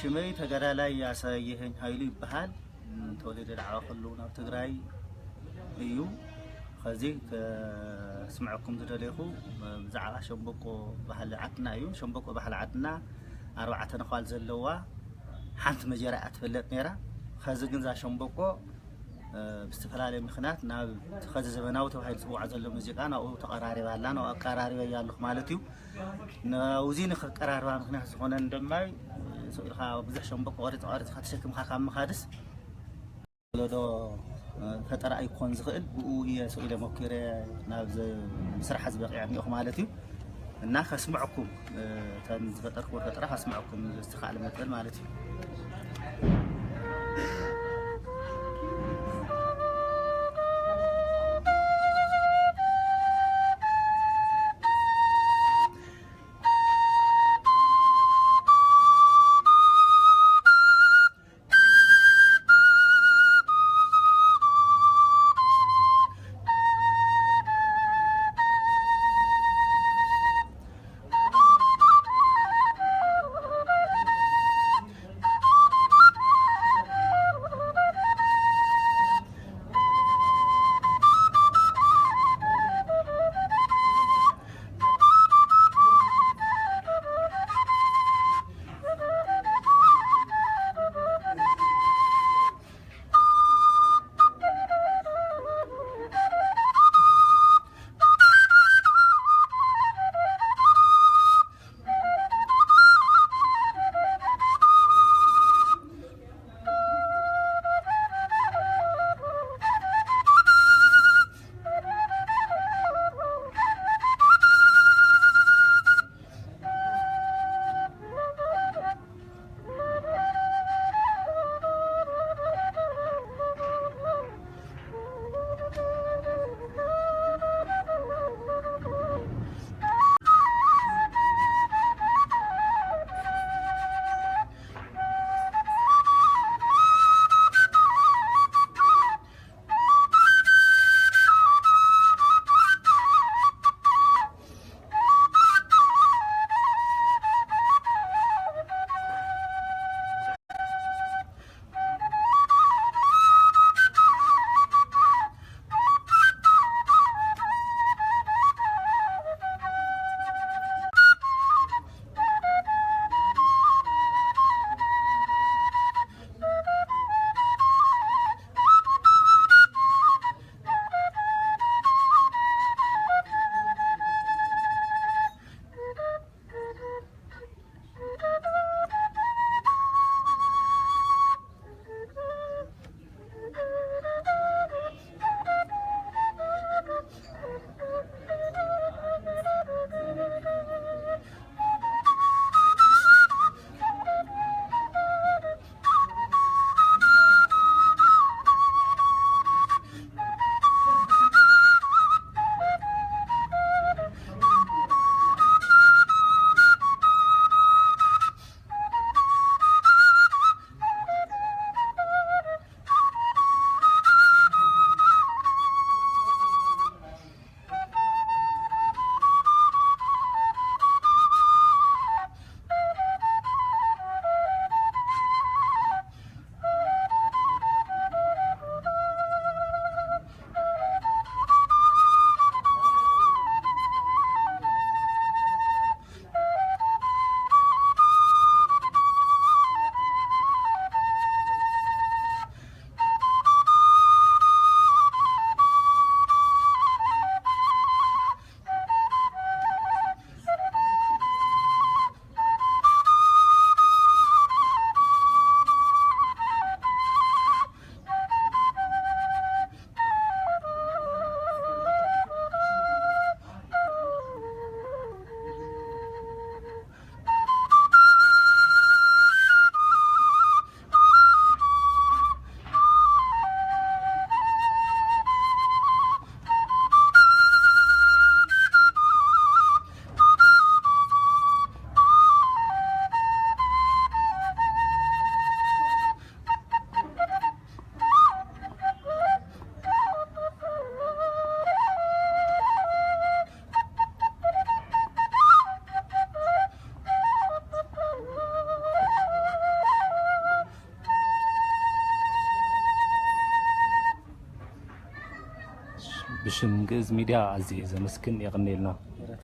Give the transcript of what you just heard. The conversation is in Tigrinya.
ሽመይ ተጋዳላይ ኣሰየሀኝ ኃይሉ ይበሃል። ተወሊደ ዝዓበኹሉ ናብ ትግራይ እዩ። ከዚ ከስምዐኩም ዝደለኹ ብዛዕባ ሸምበቆ ባህሊ ዓድና እዩ። ሸምበቆ ባህሊ ዓድና ኣርባዕተ ነዃል ዘለዋ ሓንቲ መጀራ እያ ትፍለጥ ነይራ። ከዚ ግን እዛ ሸምበቆ ብዝተፈላለየ ምኽንያት ናብ ከዚ ዘመናዊ ተባሂሉ ዝፅዋዕ ዘሎ ሙዚቃ ናብኡ ተቐራሪባ ኣላ፣ ናብኡ ኣቀራሪበያ ኣለኹ ማለት እዩ። ናብዚ ንኸቀራርባ ምኽንያት ዝኾነን ድማ ስቕ ኢልካ ብዙሕ ሸምበቆ ቆሪፅ ቆሪፅካ ተሸክምካ ካብ ምኻድስ ወለዶ ፈጠራ ኣይኮን ዝኽእል፣ ብኡ እየ ስቕ ኢለ ሞኪረ ናብ ምስራሕ ዝበቂዐ እኒኦኹ ማለት እዩ። እና ከስምዐኩም፣ እተን ዝፈጠርክዎ ፈጠራ ከስምዐኩም ዝተኻእለ መጠን ማለት እዩ። ብሽም ግእዝ ሚድያ ኣዝየ ዘመስግን፣ የቐንየልና።